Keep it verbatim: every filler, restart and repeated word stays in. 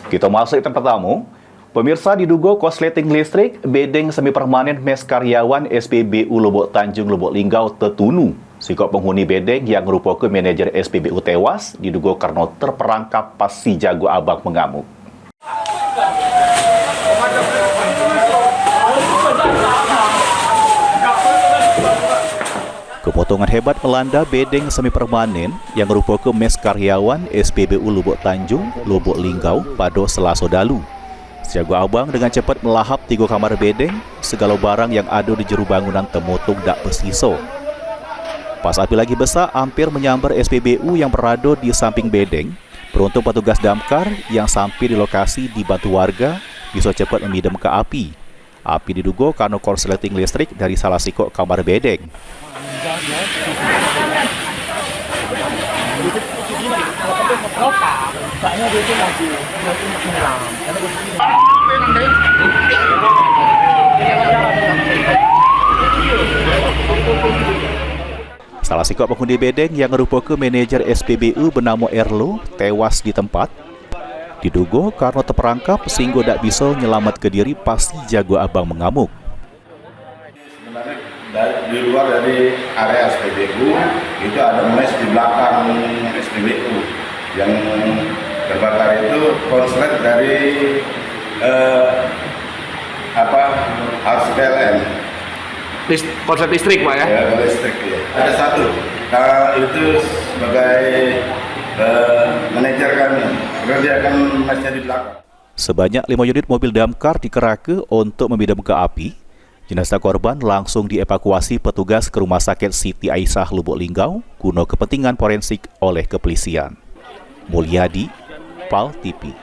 Kita masuk item pertama. Pemirsa, diduga korsleting listrik, bedeng semi permanen mes karyawan S P B U Lubuk Tanjung, Lubuk Linggau tetunu. Sikok penghuni bedeng yang ngerupoke manajer S P B U tewas diduga karena terperangkap pas si jago abang mengamuk. Kepotongan hebat melanda bedeng semi permanen yang ngerupoke mes karyawan S P B U Lubuk Tanjung, Lubuk Linggau, pado Selaso dalu. Si jago abang dengan cepat melahap tigo kamar bedeng, segalo barang yang ado di jeru bangunan temotong dak besiso. Pas api lagi besak, amper menyambar S P B U yang berado di samping bedeng. Beruntung petugas damkar yang sampe di lokasi dibantu warga biso cepat memidamke api. Api diduga karno korsleting listrik dari salah sikok kamar bedeng. Salah sikok penghuni bedeng yang ngerupoke manajer S P B U benamo Erlo tewas di tempat. Diduga karno teperangkap sehinggo dak biso nyelamatke diri pas si jago abang mengamuk. Sebenarnya dari, di luar dari area S P B U, itu ada mes di belakang S P B U. Yang terbakar itu konslet dari, eh, apa, arus P L N. List-, konslet listrik, Pak, ya? Ya, ada listrik, ya. Ada satu. Nah, itu sebagai, eh, manajer kami. Karena dia kan mesnya di belakang. Sebanyak lima unit mobil damkar dikerake untuk memidamke api. Jenazah korban langsung dievakuasi petugas ke Rumah Sakit Siti Aisyah Lubuk Linggau guna kepentingan forensik oleh kepolisian. Mulyadi, Pal T V.